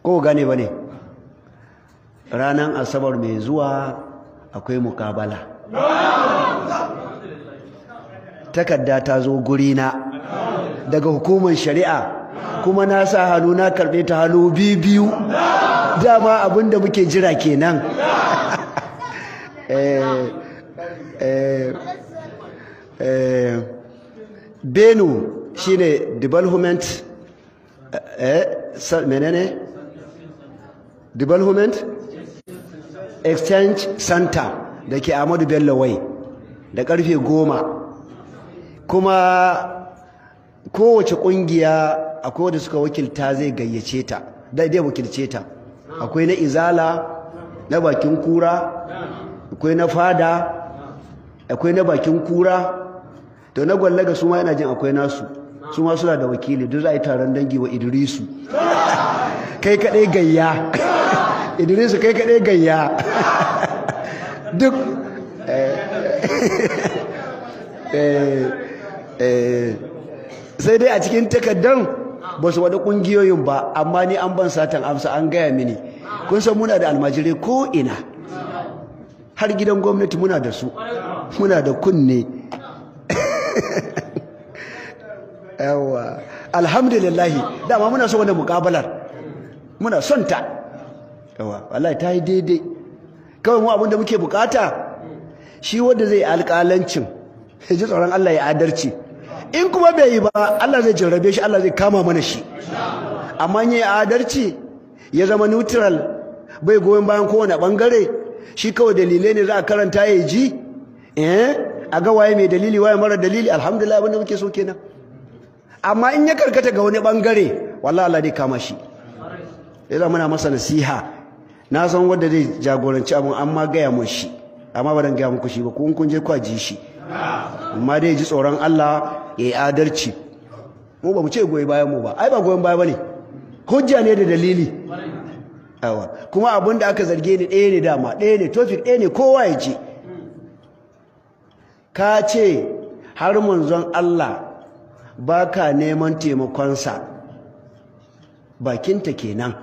Ko gane ba ne? Ranar Asabar mai zuwa akwai mukabala. Takarda ta zo gurina daga hukumar shari'a, kuma na sa hannu na karɓe ta hannu biyu. Dama abinda muke jira kenan. Benu shine development menene? Development Exchange Center da ke Ahmadu Bello Way da karfe 10. Kuma kowace kungiya akwai wanda suka wakilta zai gayyace ta, dai wakilce ta. Akwai na Izala na bakin kura, akwai na fada, akwai na bakin kura, to na gwallaga su ma yana jin akwai nasu, su ma suna da wakili. Duk za a yi taron dangi wa Idrisu. Kai kaɗai gayya. Idrisu kai kaɗai gayya. Duk sai dai a cikin takaddan ba su wada ƙungiyoyin ba, amma ni an ban satan amsa, an gaya mini. Kun san muna da almajirai ko ina, har gidan gwamnati muna da su, muna da kunne. Yawa, alhamdulillah, dama muna so wannan muƙabalar, muna son ta. Yawa, wallahi ta yi daidai. Kawai mu abinda muke bukata, shi wanda zai alƙalancin ya ji tsoron Allah, ya adalci. In kuma bai yi ba, Allah zai jarrabe shi, Allah zai kama mana shi. Amma in yi adalci, ya zama neutral, bai goyon bayan kowane bangare, shi kawai dalilai ne za a karanta ya ji, a ga waye mai dalili waye mara dalili. Alhamdulillah, abinda muke so kenan. Amma in ya karkata ga wani bangare, wallahi Allah zai kama shi. Yasa muna masa nasiha. Na san wanda zai jagoranci abun, amma gaya mun shi, amma ba dan gaya muku shi ba, ko in kun je kwa ji shi. Amma dai ji tsoron Allah, ya yi adalci. Mu ba mu ce goyi bayan mu ba, ai ba goyon baya bane, hujja ne da dalili. Yawa, kuma abin da aka zarge ni ɗaya ne, dama ɗaya ne, topic ɗaya ne, kowa ya ji. Ka ce har manzon Allah baka neman taimakonsa, bakinta kenan,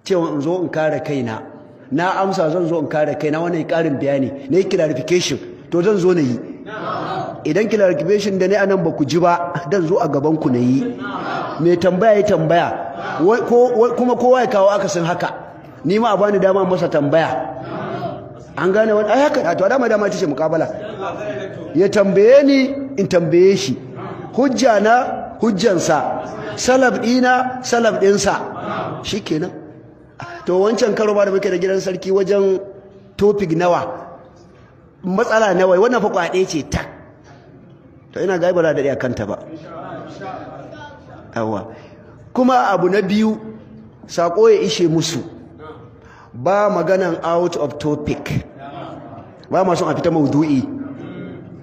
cewa in zo in kare kaina. Na amsa zan zo in kare kaina. Wannan ƙarin bayani ne, clarification, to zan zo na yi. Idan clarification da ne anan ba ku ji ba, dan zo a gaban ku na yi. Mai tambaya ya tambaya, kuma kowa ya kawo akasin haka, ni ma a bani dama masa tambaya. An gane wani ai haka to dama dama ita ce muƙabala. Ya tambaye ni, in tambaye shi, hujja na hujjansa, salaf ɗina salaf ɗinsa, shikenan. To wancan karo ba da muke da gidan sarki wajen topic nawa, matsala nawa, wannan fa kwaɗe ce tak. To ina ga ba za da kanta ba. Yawa, kuma abu na biyu, sako ya ishe musu, ba maganan out of topic, ba ma son a fita maudu'i.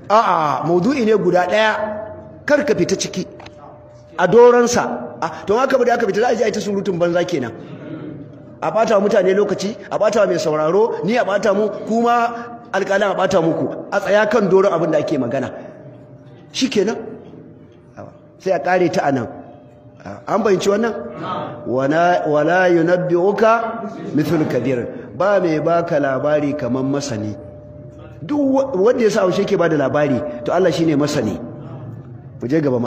A'a, maudu'i ne guda ɗaya, kar ka fita ciki a doransa. To haka ba da aka fita za a je a yi ta surutun banza kenan, a bata mutane lokaci, a bata mai sauraro, ni a bata mu, kuma alƙalan a bata muku. A tsaya kan doron abin da ake magana, shikenan, sai a kare ta anan. An bayyance wannan? Wala yunabbi'uka mithlu kabir. Ba mai baka labari kaman masani. Duk wanda ya sa haushe ke bada labari, to Allah shine masani. Mu je gaba.